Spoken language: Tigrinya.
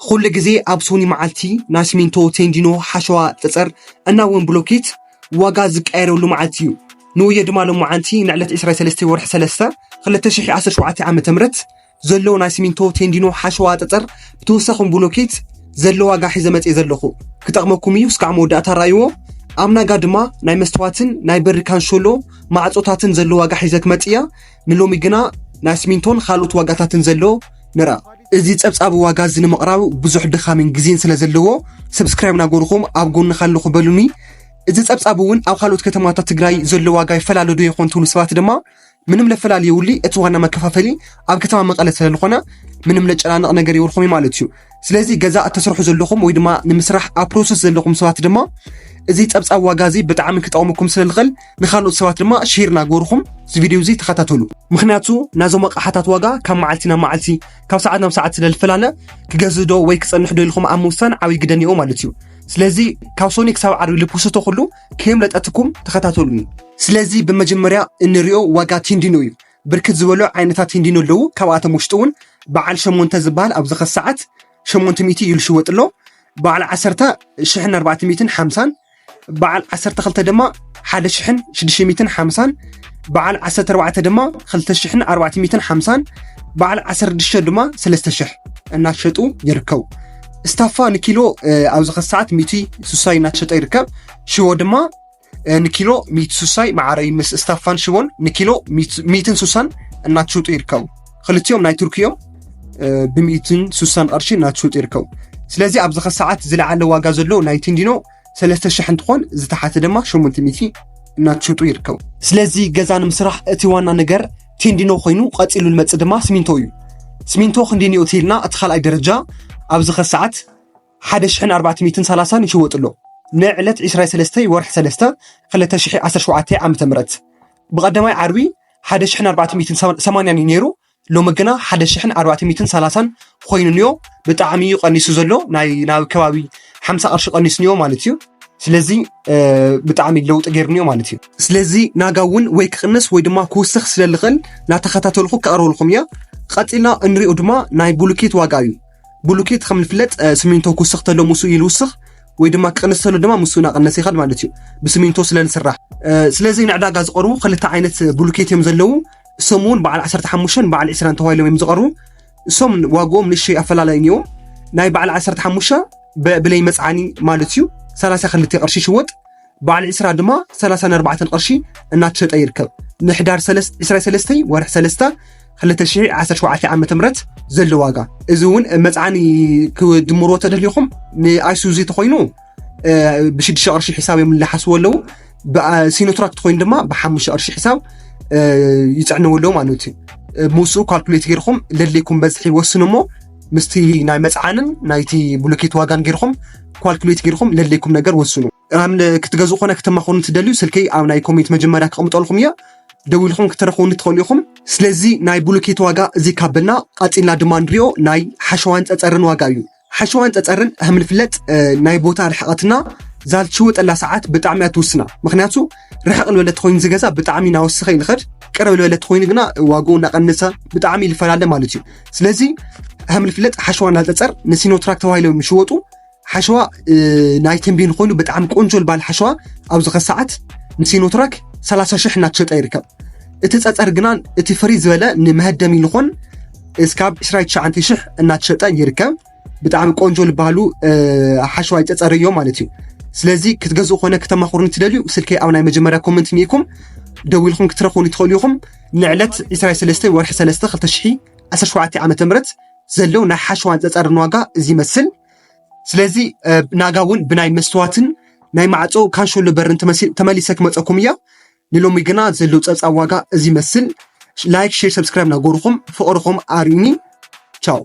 ኩሉ ግዜ ኣብ ሶኒ መዓልቲ ናይ ሲሚንቶ፣ ቴንዲኖ፣ ሓሸዋ፣ ጸጸር እና እውን ብሎኬት ዋጋ ዝቀየረሉ መዓልቲ እዩ። ንውየ ድማ ሎማዓንቲ ንዕለት ዕስራ ሰለስተ ወርሒ ሰለስተ ክልተ ሽሕ ዓሰርተ ሸውዓተ ዓመተ ምህረት ዘሎ ናይ ሲሚንቶ፣ ቴንዲኖ፣ ሓሸዋ፣ ጸጸር ብተወሳኺ ብሎኬት ዘሎ ዋጋ ሒዘ መጽየ ዘለኹ። ክጠቕመኩም እዩ፣ እስካዕ መወዳእታ ረኣይዎ። ኣብ ናጋ ድማ ናይ መስተዋትን ናይ በሪ ካንሾሎ ማዕጾታትን ዘሎ ዋጋ ሒዘ ክመጽእ እያ። ንሎሚ ግና ናይ ሲሚንቶን ካልኦት ዋጋታትን ዘሎ ንርኣ። እዚ ጸብጻብ ዋጋ እዚ ንምቕራብ ብዙሕ ድኻምን ግዜን ስለ ዘለዎ፣ ሰብስክራይብ ናገርኹም ኣብ ጎኒ ካለኹ በሉኒ። እዚ ጸብጻብ እውን ኣብ ካልኦት ከተማታት ትግራይ ዘሎ ዋጋ ይፈላለ ዶ ይኾን ትብሉ ሰባት ድማ ምንም ለፈላለ የውሊ፣ እቲ ዋና መከፋፈሊ ኣብ ከተማ መቐለ ስለ ዝኾነ ምንም ለጨናነቕ ነገር የውልኹም ማለት እዩ። ስለዚ ገዛ እተስርሑ ዘለኹም ወይ ድማ ንምስራሕ ኣብ ፕሮሰስ ዘለኹም ሰባት ድማ እዚ ጸብጻብ ዋጋ እዚ ብጣዕሚ ክጠቕመኩም ስለ ዝኽእል ንኻልኦት ሰባት ድማ ሼር ናገርኹም እዚ ቪድዮ እዚ ተኸታተሉ። ምኽንያቱ ናዞም ኣቕሓታት ዋጋ ካብ መዓልቲ ናብ መዓልቲ፣ ካብ ሰዓት ናብ ሰዓት ስለ ዝፈላለ ክገዝእ ዶ ወይ ክጸንሕ ዶ ኢልኩም ኣብ ምውሳን ዓብዪ ግደ እኒኦ ማለት እዩ። ስለዚ ካብ ሶኒ ክሳብ ዓርቢ ልፖስቶ ኩሉ ከየምለጠትኩም ተኸታተሉኒ። ስለዚ ብመጀመርያ እንሪኦ ዋጋ ቴንዲኖ እዩ። ብርክት ዝበሉ ዓይነታት ቴንዲኖ ኣለዉ። ካብኣቶም ውሽጢ እውን በዓል ሸሞንተ ዝበሃል ኣብዚ ኸዚ ሰዓት ሸሞንተ ሚእቲ እዩ ዝሽወጥ ኣሎ። በዓል ዓሰርተ ሽሕን ኣርባዕተ ሚእትን ሓምሳን፣ በዓል ዓሰርተ ክልተ ድማ ሓደ ሽሕን ሽዱሽተ ሚእትን ሓምሳን፣ በዓል ዓሰርተ ኣርባዕተ ድማ ክልተ ሽሕን ኣርባዕተ ሚእትን ሓምሳን፣ በዓል ዓሰርተ ሽዱሽተ ድማ ሰለስተ ሽሕ እናሸጡ ይርከቡ። ስታፋ ንኪሎ፣ እ፣ ኣብዚ ኸዚ ሰዓት ሚእቲ ስሳይ እናተሸጠ ይርከብ። ሽቦ ድማ፣ እ፣ ንኪሎ ሚእቲ ስሳይ፣ ማዕረ ምስ ስታፋን ሽቦን ንኪሎ ሚእቲ፣ ሚእትን ስሳን እናተሸጡ ይርከቡ። ክልቲኦም ናይ ቱርኪ እዮም። እ፣ ብሚእትን ስሳን ቅርሺ እናተሸጡ ይርከቡ። ስለዚ ኣብዚ ኸዚ ሰዓት ዝለዓለ ዋጋ ዘሎ ናይ ቴንዲኖ ሰለስተ ሽሕ እንትኾን፣ ዝተሓተ ድማ ሸሞንተ ሚእቲ እናተሸጡ ይርከቡ። ስለዚ ገዛ ንምስራሕ እቲ ዋና ነገር ቴንዲኖ ኮይኑ፣ ቀጺሉ ዝመጽእ ድማ ሲሚንቶ እዩ። ሲሚንቶ ክንደይ እኒኦ ተይልና፣ እቲ ካልኣይ ደረጃ ኣብዚ ኸዚ ሰዓት ሓደ ሽሕን ኣርባዕተ ሚእትን ሰላሳን ይሽወጥ ኣሎ። ንዕለት ዕስራ ሰለስተ ወርሒ ሰለስተ ክልተ ሽሕ ዓሰርተ ሸውዓተ ዓመተ ምህረት። ብቐዳማይ ዓርቢ ሓደ ሽሕን ኣርባዕተ ሚእትን ሰማንያን እዩ ነይሩ። ሎሚ ግና ሓደ ሽሕን ኣርባዕተ ሚእትን ሰላሳን ኮይኑ እኒኦ። ብጣዕሚ እዩ ቀኒሱ ዘሎ፣ ናይ ናብ ከባቢ ሓምሳ ቅርሺ ቀኒሱ እኒኦ ማለት እዩ። ስለዚ፣ እ፣ ብጣዕሚ ለውጢ ገይሩ እኒኦ ማለት እዩ። ስለዚ ናጋ እውን ወይ ክቕንስ ወይ ድማ ክውስኽ ስለ ዝኽእል እናተኸታተልኩ ከቕርበልኩም እየ። ቀጺልና እንሪኦ ድማ ናይ ብሉኬት ዋጋ እዩ። ብሉኬት ከም ዝፍለጥ፣ እ፣ ሲሚንቶ ክውስኽ ተሎ ምስኡ እዩ ዝውስኽ፣ ወይ ድማ ክቕንስ ተሎ ድማ ምስኡ እናቐነሰ ይኸድ ማለት እዩ፣ ብሲሚንቶ ስለ ዝስራሕ። እ፣ ስለዚ ንዕዳጋ ዝቐርቡ ክልተ ዓይነት ብሉኬት እዮም ዘለዉ። እሶም እውን በዓል ዓሰርተ ሓሙሽተን በዓል ዕስራን ተባሂሎም እዮም ዝቐርቡ። እሶም ዋግኦም ንእሽተይ ኣፈላለይ እዮም። ናይ በዓል ዓሰርተ ሓሙሽተ ብ-፣ ብለይ መጽዓኒ ማለት እዩ፣ ሰላሳ ክልተ ቅርሺ ይሽወጥ። በዓል ዕስራ ድማ ሰላሳን ኣርባዕተን ቅርሺ እናተሸጠ ይርከብ። ንሕዳር ሰለስ-፣ ዕስራ ሰለስተ ወርሒ ሰለስተ ክልተ ሽሕ ዓሰርተ ሸውዓተ ዓመተ ምህረት ዘሎ ዋጋ። እዚ እውን መጽዓኒ ክድምርዎ ተደሊኹም ንኣይሱዚ ተኾይኑ፣ እ፣ ብሽዱሽተ ቅርሺ ሒሳብ እዮም ዝለሓስዎ ኣለዉ። ብ-፣ አ፣ ሲኖትራክ ተኾይኑ ድማ ብሓሙሽተ ቅርሺ ሒሳብ፣ እ፣ ይጽዕንዎ ኣለዉ ማለት እዩ። እ፣ ምስኡ ካልኩሌት ገይርኩም ለድሌኩም በዝሒ ወስኑ እሞ ምስቲ ናይ መጽዓንን ናይቲ ብሎኬት ዋጋን ገይርኩም ካልኩሌት ገይርኩም ለድሌኩም ነገር ወስኑ። ኣም-፣ ክትገዝኡ ኮነ ክተማኽሩኒ ትደልዩ፣ ስልከይ ኣብ ናይ ኮሜንት መጀመርያ ክቕምጠልኩም እየ። ደዊልኩም ክትረኽቡኒ ትኽእሉ ኢኹም። ስለዚ ናይ ብሎኬት ዋጋ እዚ ካብ በልና፣ ቀጺልና ድማ ንሪኦ ናይ ሓሸዋን ጸጸርን ዋጋ እዩ። ሓሸዋን ጸጸርን ከም ዝፍለጥ፣ እ፣ ናይ ቦታ ርሕቐትና ዛል ትሽውጠላ ሰዓት ብጣዕሚ እያ ትውስና። ምኽንያቱ ርሕቕ ዝበለ ተኾይኑ ዝገዛ ብጣዕሚ እናወሰኸ ይንኸድ፣ ቅርብ ዝበለ ተኾይኑ ግና ዋግኡ እናቐነሰ ብጣዕሚ ይፈላለ ማለት እዩ። ስለዚ ከም ዝፍለጥ ሓሸዋና ጸጸር ንሲኖትራክ ተባሂሎም ይሽወጡ። ሓሸዋ፣ እ፣ ናይ ተንቤን ኮይኑ ብጣዕሚ ቆንጆ ዝበሃል ሓሸዋ ኣብዚ ኸ ሰዓት ንሲኖትራክ ሰላሳ ሽሕ እናተሸጠ ይርከብ። እቲ ጸጸር ግና እቲ ፍርይ ዝበለ ንመሀደሚ ዝኾን እስካብ ዕስራ ትሽዓተ ሽሕ እናተሸጠ ይርከብ። ብጣዕሚ ቆንጆ ዝበሃሉ፣ እ፣ ሓሸዋይ ጸጸር እዮም ማለት እዩ። ስለዚ ክትገዝኡ ኮነ ክተማኽሩኒ ትደልዩ፣ ስልከይ ኣብ ናይ መጀመርያ ኮመንት እኒኢኩም ደዊልኩም ክትረኽቡኒ ትኽእሉ ኢኹም። ንዕለት ዕስራ ሰለስተ ወርሒ ሰለስተ ክልተ ሽሕ ዓሰርተ ሸውዓተ ዓመተ ምህረት ዘለዉ ናይ ሓሸዋን ጸጸርን ዋጋ እዚ ይመስል። ስለዚ፣ እ፣ ናጋ እውን ብናይ መስትዋትን ናይ ማዕጾ ካንሾሎ በርን ተመሲ-፣ ተመሊሰ ክመጸኩም እያ። ንሎሚ ግና ዘለዉ ጸብጻብ ዋጋ እዚ ይመስል። ላይክ፣ ሼር፣ ሰብስክራይብ ናገርኹም ፍቕርኹም ኣርእዩኒ። ቻው።